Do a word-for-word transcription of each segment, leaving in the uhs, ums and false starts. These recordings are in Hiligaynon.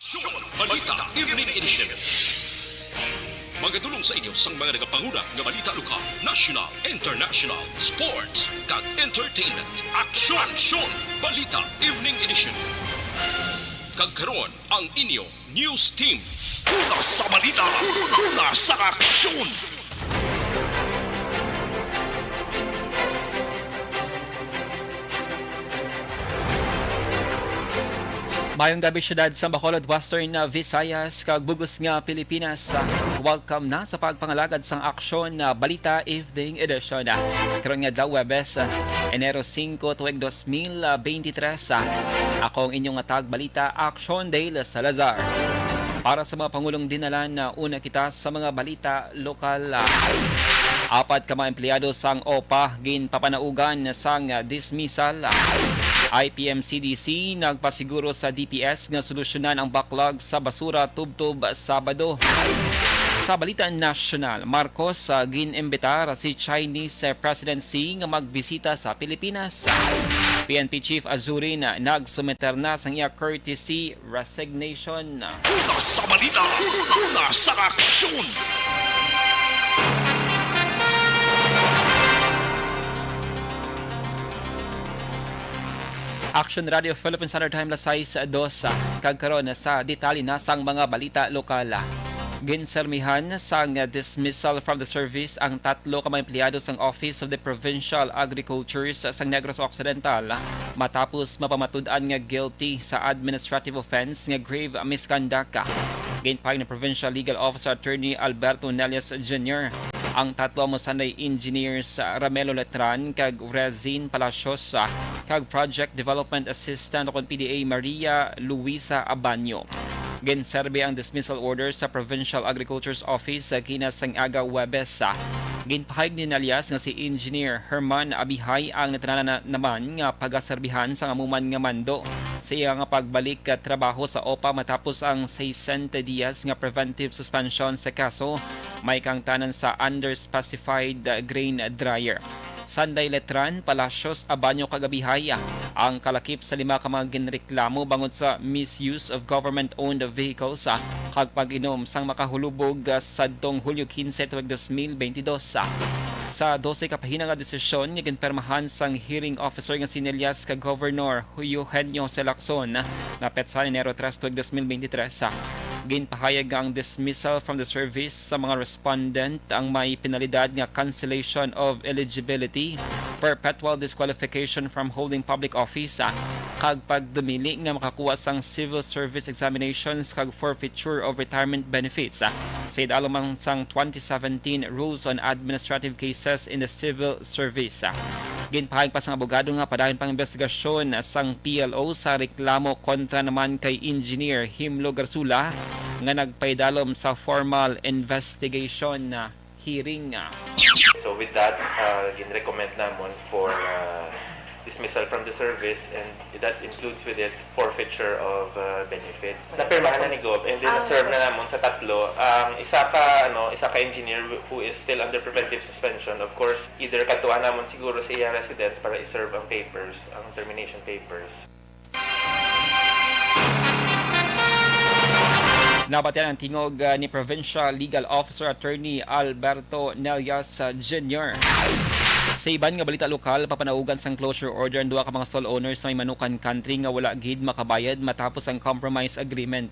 Balita Evening Edition. Magadulong sa inyo sang mga nagapanguna nga balita lokal, national, international, sports, kag entertainment. Aksyon! Aksyon! Balita Evening Edition. Kag karon, ang inyo news team. Una sa balita, una sa aksyon. Mayong gabi, siyudad sa Bacolod, Western, uh, Visayas, kag bug-os nga Pilipinas. Uh, welcome na sa pagpangalagad sang Aksyon, uh, Balita Evening Edition. Uh, karon nga adlaw, Huwebes, uh, Enero singko, tuig dos mil beintitres. Uh, ako ang inyong tagbalita, Aksyon Dale Salazar. Para sa mga pangulong dinalan, uh, una kita sa mga balita lokal. Ah, apat ka mga empleyado sang OPA ginpapanaugan sang dismissal. I P M C D C nagpasiguro sa D P S nga solusyonan ang backlog sa basura tubtob Sabado. Sa balita nasyonal, Marcos, ah, gin-imbitar si Chinese President Xi nga magbisita sa Pilipinas. P N P Chief Azurin nagsumiter na sang iya courtesy resignation. Una sa balita, una sa aksyon. Action Radio Philippine Standard Time, las sais dos, kag karon sa detalye na sang mga balita lokal. Ginsermihan sang dismissal from the service ang tatlo ka mga empleyado sang Office of the Provincial Agricultures sang Negros Occidental matapos mapamatud-an nga guilty sa administrative offense nga grave misconduct. Ginpahayag ni Provincial Legal Officer Attorney Alberto Nelias Junior, ang tatlo amo sanday engineers, Ramelo Letran kag Rezin Palacios, kag Project Development Assistant o kon P D A Maria Luisa Abanyo. Ginserbi ang dismissal order sa Provincial Agriculture's Office, ah, kina sang aga Huwebes. Ginpahayag ni Nalias nga si Engineer Herman Abihay ang natananan na naman nga pagaserbihan sang amo man nga mando sa iya nga pagbalik ka trabaho sa OPA matapos ang sesenta dias nga preventive suspension sa kaso may kaangtanan sa under-specified, ah, grain dryer. Sanday Letran, Palacios, Abanyo kag Abihay ang kalakip sa lima ka mga ginreklamo bangod sa misuse of government-owned vehicles, ah, kag pag-inom sang makahulubog, ah, sadtong Hulyo kinse tuig dos mil beintidos. Sa dose ka pahina nga desisyon nga ginpermahan sang hearing officer nga si Nelias kag Governor Eugenio Jose Lacson, nga petsa ni Enero tres tuig dos mil beintitres, ginpahayag nga ang dismissal from the service sa mga respondent ang may penalidad nga cancellation of eligibility, perpetual disqualification from holding public office, ah, kag pagdumili nga makakuha sang civil service examinations kag forfeiture of retirement benefits, ah, sa idalom sang twenty seventeen Rules on Administrative Cases in the Civil Service. Ginpahayag pa sang abogado nga padayon pang investigasyon sang P L O sa reklamo kontra naman kay Engineer Himlo Garsula nga nagpaidalom sa formal investigation hearing. So with that, uh, gin-recommend namon for, uh, dismissal from the service, and that includes with it forfeiture of, uh, benefit. Napirmahan na ni Gov, and then na-serve na namon sa tatlo. Ang isa ka, ano, isa ka engineer who is still under preventive suspension, of course, either kadtuan namon siguro sa iya residence para i-serve ang papers, ang termination papers. Nabatian ang tingog, ah, ni Provincial Legal Officer Attorney Alberto Nelias, ah, Junior. Sa iban nga balita lokal, papanaugan sang closure order ang duha ka mga stall owners sa may Manukan Country nga wala gid makabayad matapos ang compromise agreement.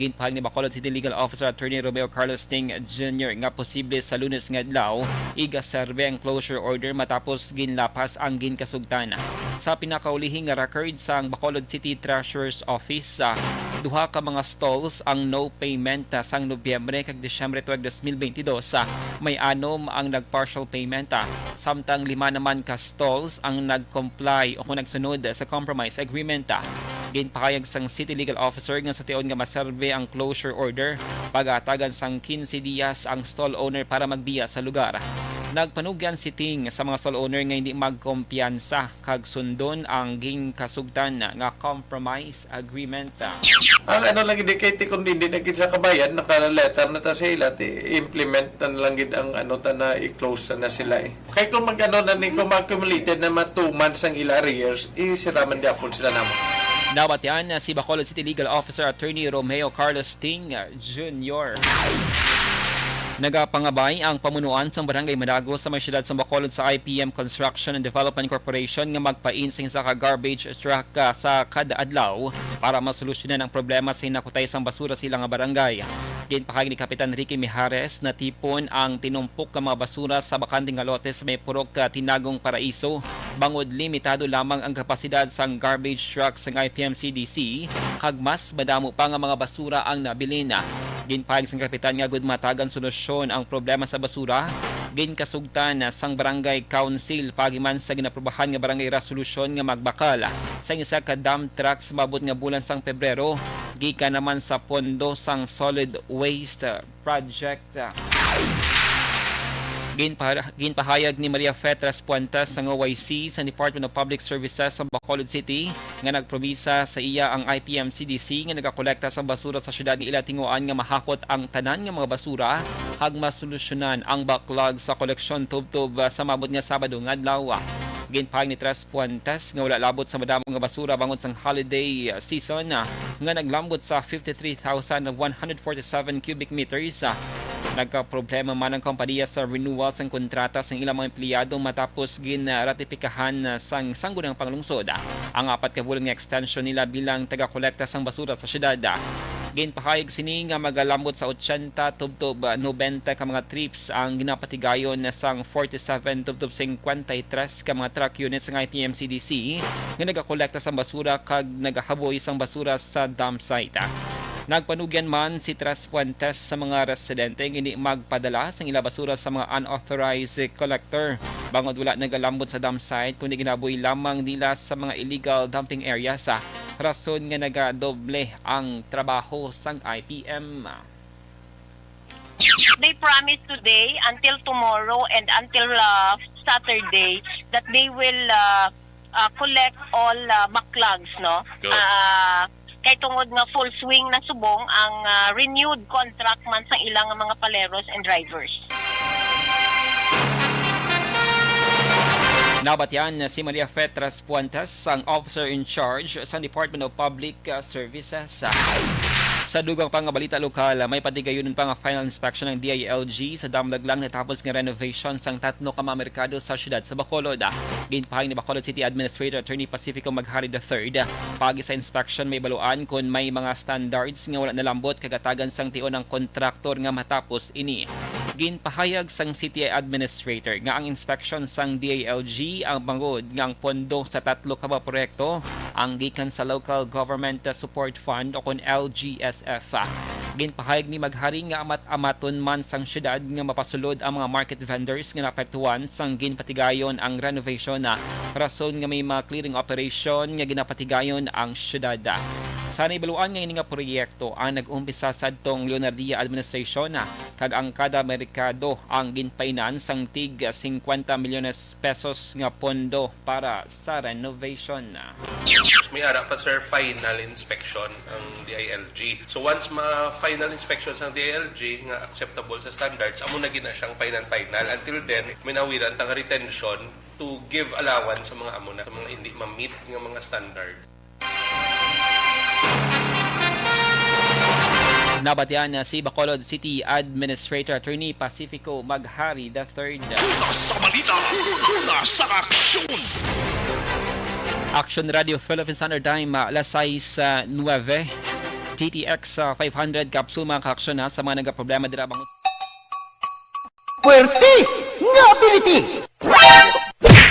Ginpahayag ni Bacolod City Legal Officer Attorney Romeo Carlos Ting Junior nga posible sa Lunes nga adlaw igaserbe ang closure order matapos ginlapas ang ginkasugtan. Sa pinakaulihi nga record sang Bacolod City Treasurer's Office, ah, duha ka mga stalls ang no payment, ah, sang Nobyembre kag Disyembre tuig dos mil beintidos, ah, may anom ang nag-partial payment, ah, samtang lima naman ka stalls ang nag-comply o kung nagsunod sa compromise agreement, ah. Ginpahayag sang City Legal Officer nga sa tion nga maserbe ang closure order, pagatagan sang quince dias ang stall owner para magbiya sa lugar. Nagpanugyan si Ting sa mga stall owner nga hindi magkumpiyansa kag sundon ang ginkasugtan nga compromise agreement. Ang ano lang gid, kay ti kung hindi na gid sa kabayan, naka-letter na ta sa ila, ti implement na lang gid ang ano ta na i-close na sila eh. Kay kung mag-ano na ni, kung ma-accumulated na ma-two months ang ila arrears, isira man gyapon sila namo. Nabatian si Bacolod City Legal Officer Attorney Romeo Carlos Ting Junior. Nagapangabay ang pamunuan sang Barangay Manago sa may siyudad sa Bacolod sa I P M Construction and Development Corporation nga magpain sing isa ka garbage truck, ah, sa kada adlaw para masolusyonan ang problema sa hinakutay sang basura sa ila nga barangay. Ginpahayag ni Kapitan Ricky Mijares, natipon ang tinumpok nga mga basura sa bakante nga lote sa may purok, ah, Tinagong Paraiso, bangod limitado lamang ang kapasidad sang garbage truck sang I P M C D C, kag mas madamo pa nga mga basura ang nabilin. Ginpahayag sang kapitan nga gud matagan solusyon ang problema sa basura, ginkasugtan sang Barangay Council paagi man sa ginaprobahan nga barangay resolution nga magbakal sang isa ka dump truck sa maabot nga bulan sang Pebrero, gikan naman sa pondo sang Solid Waste Project. Ginpa-, ginpahayag ni Maria Fe Trespuentes sang O I C sa Department of Public Services sa Bacolod City nga nagpromisa sa iya ang I P M C D C nga nagakolekta sang basura sa siyudad nga ila tinguhaan nga mahakot ang tanan nga mga basura kag masolusyonan ang backlog sa koleksyon tubtob sa maabot nga Sabado nga adlaw. Ginpahayag ni Trespuentes nga wala labot sa madamo nga basura bangod sang holiday season nga naglambot sa fifty-three thousand one hundred forty-seven cubic meters. Nagkaproblema man ang kompanya sa renewal sang kontrata sang ilang mga empleyado matapos ginratipikahan sang Sangguniang Panglungsod ang apat ka bulan nga extension nila bilang taga-kolekta sang basura sa siyudad. Ginpahayag sini nga magalambot sa ochenta tubtob nobenta ka mga trips ang ginapatigayon sang forty-seven tubtob singkwenta y tres ka mga truck units sang I P M C D C nga nagakolekta sang basura kag nagahaboy sang basura sa dump site. Nagpanugyan man si Trespuentes sa mga residente nga hindi magpadala sang ila basura sa mga unauthorized collector, bangod wala nagalambot sa dump site kundi ginahaboy lamang nila sa mga illegal dumping areas, ah, rason nga nagadoble ang trabaho sang I P M. They promise today until tomorrow and until, uh, Saturday that they will, uh, uh, collect all, uh, backlogs, no? Good. Ah, kay tungod nga full swing na subong ang, ah, renewed contract man sang ilang mga paleros and drivers. Nabatian si Maria Fe Trespuentes, ang officer in charge sa Department of Public, uh, Services. Sa dugang pa nga balita lokal, may patigayunon pa nga final inspection ang D I L G sa damlag lang natapos nga renovation sang tatlo ka mga merkado sa siyudad sa Bacolod. Ginpahayag ni Bacolod City Administrator Attorney Pacifico Maghari the third, paagi sa inspection may baluan kon may mga standards nga wala nalambot kag hatagan sang tion ang kontraktor nga matapos ini. Ginpahayag sang City Administrator nga ang inspection sang D I L G ang bangod nga ang pondo sa tatlo ka mga proyekto ang gikan sa Local Government Support Fund o kon L G S F. Ginpahayag ni Maghari nga amat-amaton man sang siyudad nga mapasulod ang mga market vendors nga naapektuhan sang ginpatigayon ang renovation, rason nga may mga clearing operation nga ginapatigayon ang siyudad. Sa nahibaluan nga ini nga proyekto ang nag-umpisa sadtong Leonardia administration, kag ang kada merkado ang ginpainan sang tig singkwenta milyones pesos nga pondo para sa renovation. May ara pa, sir, final inspection ang D I L G. So, once ma-final inspection sang D I L G nga acceptable sa standards, amo na gina siyang final-final. Until then, may nawiran ta nga retention to give allowance sa mga amo na, sa mga hindi ma-meet nga mga standard. Nabatian na si Bacolod City Administrator Attorney Pacifico Maghari the third. Una sa balita, una sa aksyon. Action Radio Philippines Standard Time, ah, alas sais, ah, nuwebe. D T X, ah, five hundred, kapsul, mga kaaksyon, ha, sa mga nagaproblema dira bang Puwerte nga ability!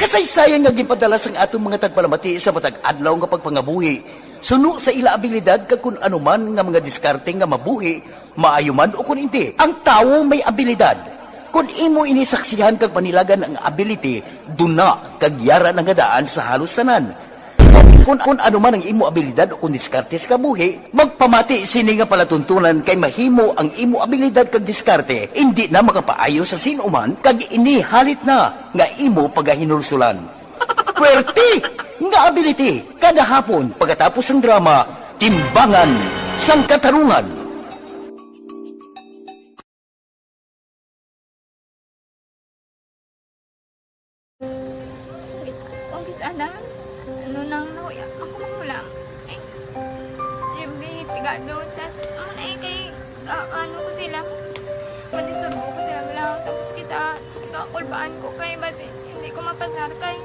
Kasaysayan nga ginpadala sang aton mga tagpalamati sa matag adlaw nga pagpangabuhi, suno sa ila abilidad kag kun ano man nga mga diskarte nga mabuhi, maayo man o kun indi. Ang tawo may abilidad. Kun imo ini saksihan kag panilagan ang ability, duna kag yara na nga daan sa halos tanan. Kun, kun ano man ang imo abilidad o kun diskarte sa kabuhi, magpamati sini nga palatuntunan kay mahimo ang imo abilidad kag diskarte indi na makapaayo sa sin-o man kag ini halit na nga imo pagahinulsulan. Puwerte nga ability kada hapon pagkatapos sang drama, Timbangan sang Katarungan. Kung kis-, ana, ano nang nahuya, ako man lang. Ay, Ano, tas, ano na eh, kay, ah, ano ko sila, madisturbo ko sila lang. Tapos kita, kakulbaan ko kay basi, hindi ko mapasar kay.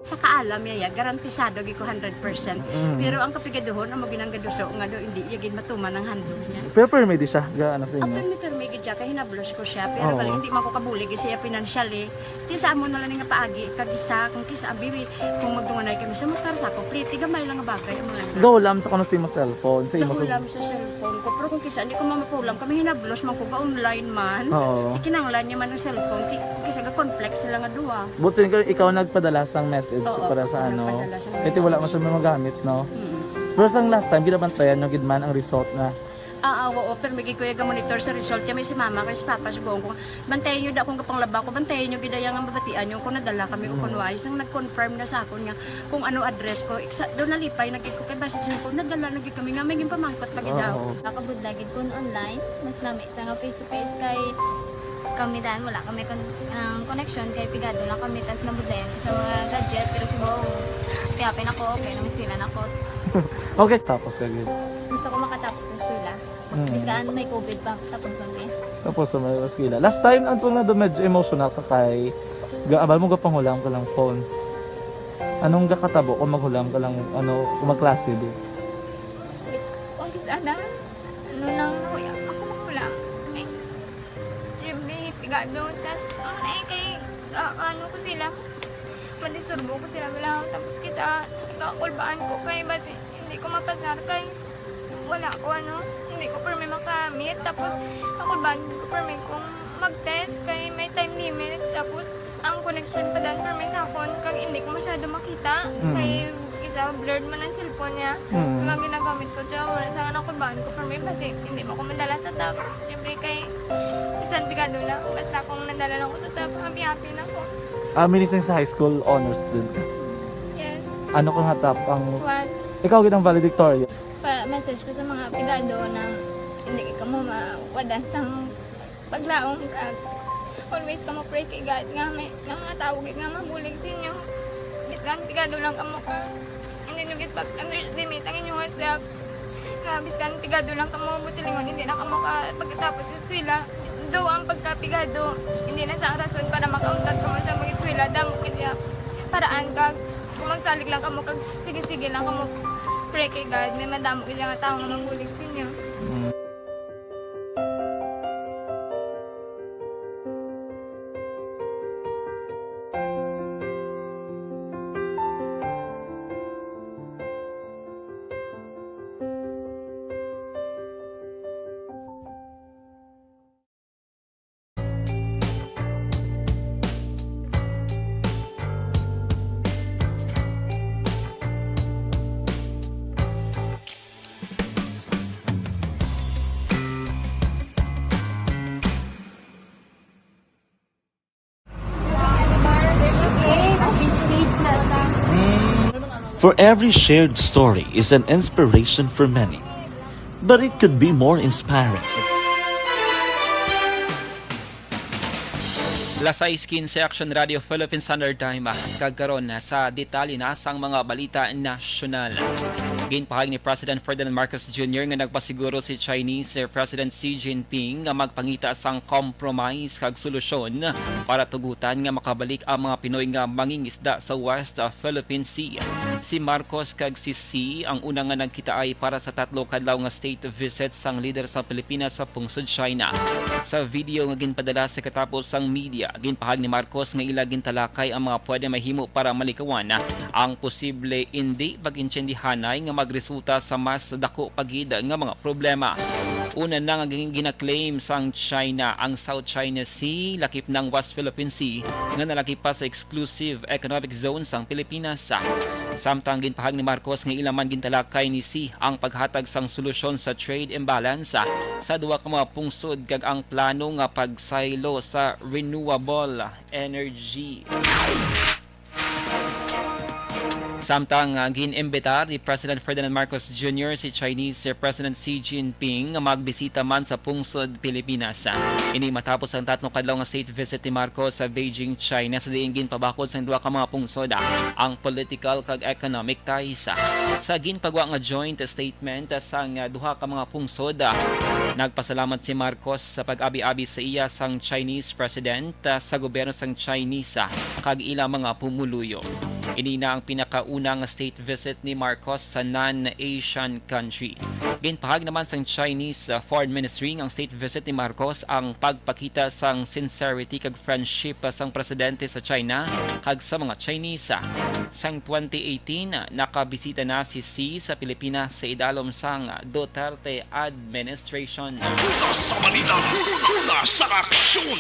Sa kaalam niya, ya, garantisado gyud ko hundred percent. Mm. Pero ang kapigaduhon, amo ginang gaduso nga do, hindi iya gid matuman ang handog niya. Pero permi di siya, ga, ano sa inyo? Permi, permi gid siya, kay hinablos ko siya. Pero Oo. Bali, hindi man ko kabulig siya financially. Ti sa amo na lang nga paagi, kag isa, kung kisa, abi, kung magdunganay kami sa motor, sa ako, pliti, gamay lang nga bagay, amo lang. Gahulam sa kuno sa imo cellphone, sa imo sa Gahulam sa cellphone ko. Pero kung kisa, hindi ko mamapulam kami, hinablos man ko, ga-online man. Oo. Ti kinahanglan niya man ang cellphone, ti, kung kisa, ga-conflict sila nga duha. But since ikaw nagpadala sang message Oo, para sa ako ano, nagpadala sang eh, ti wala man message. Siya magamit, no? Mm. Pero sang last time, ginabantayan nyo gid man ang result na? Ah, ah, oo, pero may gid ko yung monitor sa result. Kami si mama, kay si papa, si buong ko. Bantayan nyo da kung kapanglaba ko, bantayan nyo gid ang mabatian nyo kung nadala kami o Mm. kung wala. Isang nag-confirm na sa akon nga kung ano address ko. Iksa, doon nalipay na gid ko kay basi siya ko, nadala na gid kami nga may ginpamangkot pa gid daw. Oo. Nakabudla gid kun online, mas nami sa nga face to face kay kami dan wala kami kon-, ang connection kay pigado lang kami tas nabudlayan ko sa mga gadget pero si Bong, piyapin ako, okay na, miskilan ako. Okay, tapos ka gid. Gusto ko makatapos sa eskwela. Mm. Bisan may covid pa, tapos ang day. Tapos sa may eskwela. Last time, ang tunga do medyo emotional ka kay ga-, abal mo gapanghulam ka lang phone. Anong gakatabo kung maghulam ka lang, ano, kung magklase di? Kung kis-, ana, ano lang, no, ako maghulam. Eh, yung may pigado, tas, ano eh, kay, ah, ano ko sila, madisturbo ko sila, wala, tapos kita, kakulbaan ko kay, basi, hindi ko mapasar kay, wala ko, ano, hindi ko permi makamit. Tapos, ako ba, hindi ko permi kung mag-test kay may time limit. Tapos, ang connection pa dan permi sa akon, kag hindi ko masyado makita. Mm. Kay, isa, blurred man ang cellphone niya. Mm. Kag ang ginagamit ko, siya, wala sa anak ko, baan ko permi, kasi hindi mo ko madala sa top. Siyempre, kay, bisan pigado lang, basta kung nadala lang ko sa top, happy-happy na ko. Ah, minising sa high school, honor student ka? Yes. Ano ka nga top? Ang One. Ikaw, gid ang valedictorian? Pa-message ko sa mga pigado na hindi kamo mawadan sang paglaom kag always kamo pray kay God nga may, nga mga tawo gid nga mabulig sa inyo. Bisan pigado lang kamo ka, hindi nyo gid pag-underestimate ang inyong self. Nga bisan pigado lang kamo, buot silingon, hindi na kamo ka pagkatapos sa eskwela. Though ang pagkapigado, hindi na sa rason para makauntat kamo sa mag-eskwela, damo gid ya paraan kag kung magsalig lang kamo kag sige-sige lang kamo pray kay God, may madamo gid nga tawo nga mabulig sa inyo. Mm. For every shared story is an inspiration for many, but it could be more inspiring. Las sais quince, Action Radio Philippine Standard Time, kag karon sa detalye na sang mga balita nasyonal. Ginpahayag ni President Ferdinand Marcos Junior nga nagpasiguro si Chinese President Xi Jinping nga magpangita sang compromise kag solusyon para tugutan nga makabalik ang mga Pinoy nga mangingisda sa West Philippine Sea. Si Marcos kag si Xi ang una nga nagkitaay para sa tatlo ka adlaw nga state visit sang lider sa Pilipinas sa pungsod China. Sa video nga ginpadala sa katapos sang media, ginpahayag ni Marcos nga ila gintalakay ang mga pwede mahimo para malikawan ang posible indi pag-intindihanay nga magresulta sa mas dako pa gid nga mga problema. Una na nga gin-, ginaklaim sang China ang South China Sea, lakip na ang West Philippine Sea, nga nalakip pa sa exclusive economic zone sang Pilipinas. Samtang ginpahayag ni Marcos nga ila man gintalakay ni Xi ang paghatag sang solusyon sa trade imbalance sa duha ka mga pungsod kag ang plano nga pagsaylo sa renewable energy. Samtang, ah, gin-imbitar ni President Ferdinand Marcos Junior si Chinese President Xi Jinping nga magbisita man sa pungsod Pilipinas. Ini matapos ang tatlo ka adlaw nga state visit ni Marcos sa Beijing, China, sa diin ginpabakod sang duha ka mga pungsod, ah, ang political kag economic ties. Sa ginpagwa nga joint statement, ah, sang, ah, duha ka mga pungsod, ah, nagpasalamat si Marcos sa pag-abi-abi sa iya sang Chinese President, ah, sa gobyerno sang Chinese, ah, kag ila mga pumuluyo. Ini na ang pinakauna nga state visit ni Marcos sa non-Asian country. Ginpahayag naman sang Chinese, ah, Foreign Ministry nga ang state visit ni Marcos ang pagpakita sang sincerity kag friendship, ah, sang presidente sa China kag sa mga Chinese. Sang twenty eighteen, nakabisita na si Xi sa Pilipinas sa idalom sang Duterte administration. Butas sa balita, una sa aksyon.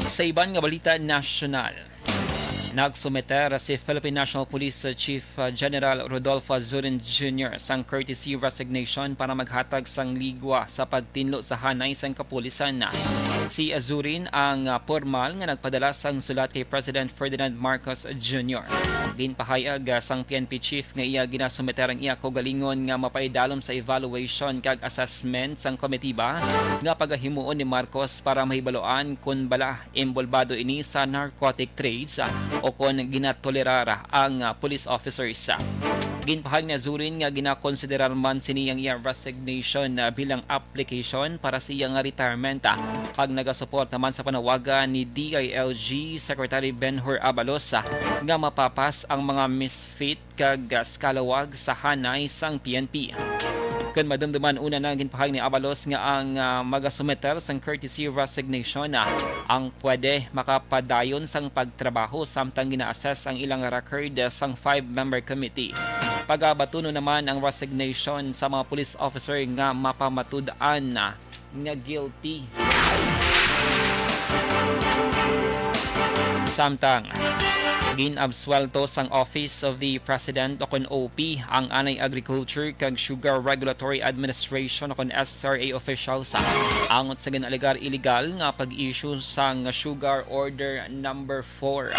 Sa iban nga balita nasyonal, nagsumiter si Philippine National Police Chief General Rodolfo Azurin Junior sang courtesy resignation para maghatag sang ligwa sa pagtinlo sa hanay sang kapulisan. Si Azurin ang, ah, pormal nga nagpadala sang sulat kay President Ferdinand Marcos Junior. Ginpahayag, ah, sang P N P chief nga iya ginasumiter ang iya kaugalingon nga mapaidalom sa evaluation kag assessment sang komitiba nga pagahimuon ni Marcos para mahibaluan kon bala inbolbado ini sa narcotic trades, ah, o kon ginatolerar ang, ah, police officers. Ginpahayag ni Azurin nga ginakonsiderar man sini ang iyang resignation, ah, bilang application para sa iya nga retirement, ah, kag nagasuporta man sa panawagan ni D I L G Secretary Ben-Hur Abalos, ah, nga mapapas ang mga misfit kag, ah, scalawag sa hanay sang P N P. Kon madumduman, una na ginpahayag ni Abalos nga ang, ah, magasumiter sang courtesy resignation, ah, ang pwede makapadayon sang pagtrabaho samtang gina-assess ang ilang record, ah, sang five-member committee. Pagabatunon naman ang resignation sa mga police officer nga mapamatud-an, ah, nga guilty. Samtang, gin-absuwelto sang Office of the President o kon O P ang anay Agriculture kag Sugar Regulatory Administration o kon S R A officials angot sa gin-alegar illegal nga pag-issue sang Sugar Order Number Four.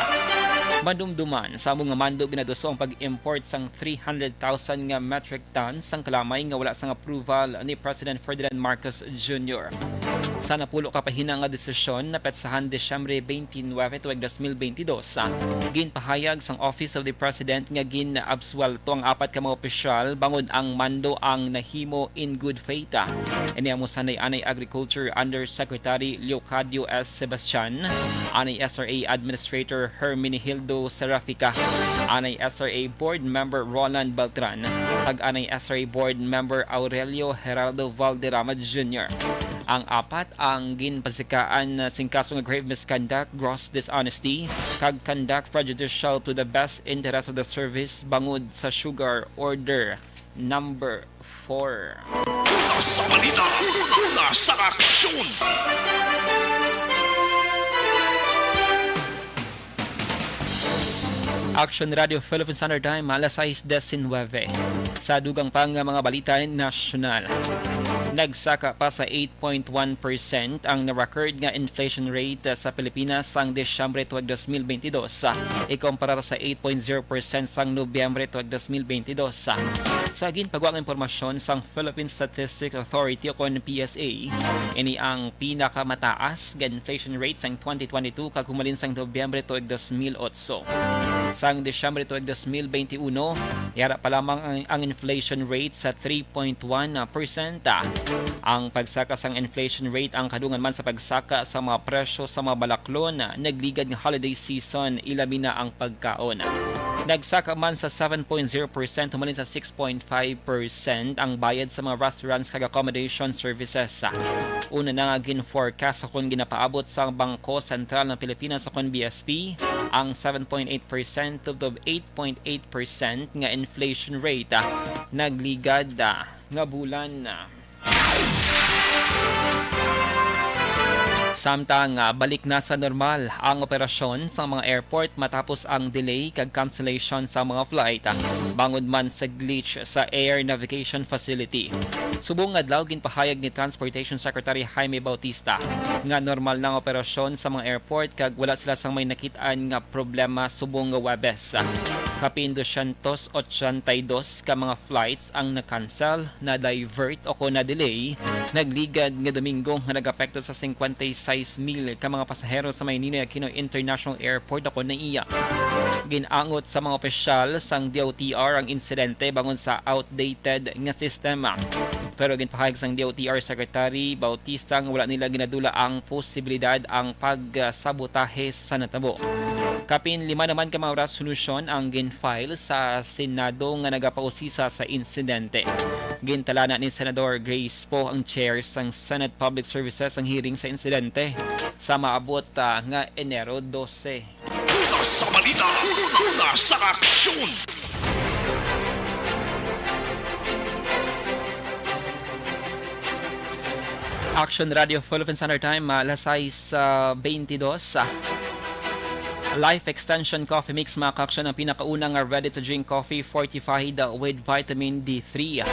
Madumduman, sa amo nga mando ginaduso ang pag-import sang three hundred thousand nga metric tons sang kalamay nga wala sang approval ni President Ferdinand Marcos Junior. Sa napulo ka pahina nga desisyon, napetsahan Disyembre twenty-nine tuig dos mil bentidós, ginpahayag sang Office of the President nga gin-absuwelto ang apat ka mga opisyal bangod ang mando ang nahimo in good faith. Ini amo sanay anay Agriculture Undersecretary Leocadio S. Sebastian, anay S R A Administrator Herminihildo Serafica, anay S R A Board Member Roland Beltran, kag anay S R A Board Member Aurelio Geraldo Valderrama Junior. Ang apat ang ginpasikaan sing kaso nga grave misconduct, gross dishonesty, kag conduct prejudicial to the best interest of the service bangod sa Sugar Order Number Four. Una sa balita, una sa aksyon. Action Radio Philippine Standard Time, alas sais disinwebe. Sa dugang pa nga mga balita nasyonal. Nagsaka pa sa eight point one percent ang na-record nga inflation rate sa Pilipinas sang Disyembre tuig dos mil bentidós, ikumparar sa eight point zero percent sang Nobyembre tuig dos mil bentidós. Sa ginpagwa nga impormasyon sang Philippine Statistics Authority o kon P S A, ini ang pinakamataas nga inflation rate sang twenty twenty-two kag humalin sang Nobyembre tuig dos mil otso. Sang Disyembre tuig dos mil benti uno, yara pa lamang ang, ang inflation rate sa three point one percent. Ang pagsaka sang inflation rate ang kadungan man sa pagsaka sa mga presyo sa mga balaklon, nagligad nga holiday season, ilabi na ang pagkaon. Nagsaka man sa seven point zero percent humalin sa six point five percent ang bayad sa mga restaurants kag accommodation services. Una na nga gin-forecast sa kon ginapaabot sa Bangko Sentral ng Pilipinas o kon B S P ang seven point eight percent tubtob eight point eight percent nga inflation rate, ah, nagligad, ah, nga bulan, ah. Samtang, ah, balik na sa normal ang operasyon sa mga airport matapos ang delay kag cancellation sa mga flight, ah, bangod man sa glitch sa air navigation facility. Subong nga adlaw, ginpahayag ni Transportation Secretary Jaime Bautista nga normal na ang operasyon sa mga airport kag wala sila sang may nakit-an nga problema subong nga Huwebes. Kapin dosyentos ochenta y dos ka mga flights ang na-cancel, na-divert o kon na-delay, nagligad nga Domingo nga nag-apekto sa singkwenta y seis mil ka mga pasahero sa may Ninoy Aquino International Airport o kon NAIA. Gin-angot sa mga opisyal sang D O T R ang insidente bangod sa outdated nga sistema. Pero ginpahayag sang D O T R Secretary Bautista nga wala nila ginadula ang posibilidad ang pagsabotahe sa natabo. Kapin lima naman ka mga resolusyon ang gin-file sa Senado nga nagapausisa sa insidente. Gintalana ni Senador Grace Poe, ang chair sang Senate Public Services, ang hearing sa insidente sa maabot, ah, nga Enero dose. Una sa balita, una sa aksyon. Action Radio Philippine Standard Time, ah, alas sais, ah, bentidós, ah. Life Extension Coffee Mix, mga ka-action, ang pinakauna nga ready-to-drink coffee fortified, ah, with vitamin D three.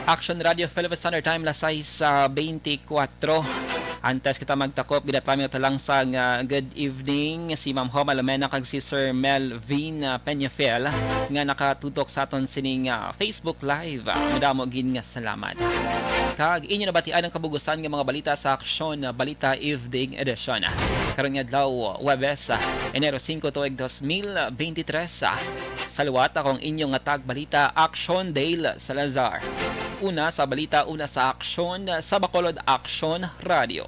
Action Radio Philippine Standard Time, alas sais, ah, bentikuwatro. Antes kita magtakop, ginatamyo ta lang sang, ah, good evening si Ma'am Homa Lumena kag si Sir Melvin, ah, Peñafiel nga nakatutok sa aton sining, ah, Facebook Live. Ah, madamo gid nga salamat. Kag inyo nabatian ang kabugusan nga mga balita sa Aksyon, ah, Balita Evening Edition. Karon nga adlaw, Huwebes, ah, Enero singko, tuig dos mil benti tres, ah. Sa liwat, ako ang inyo nga tagbalita, Aksyon Dale Salazar. Una sa balita, una sa aksyon, sa Bacolod Aksyon Radio.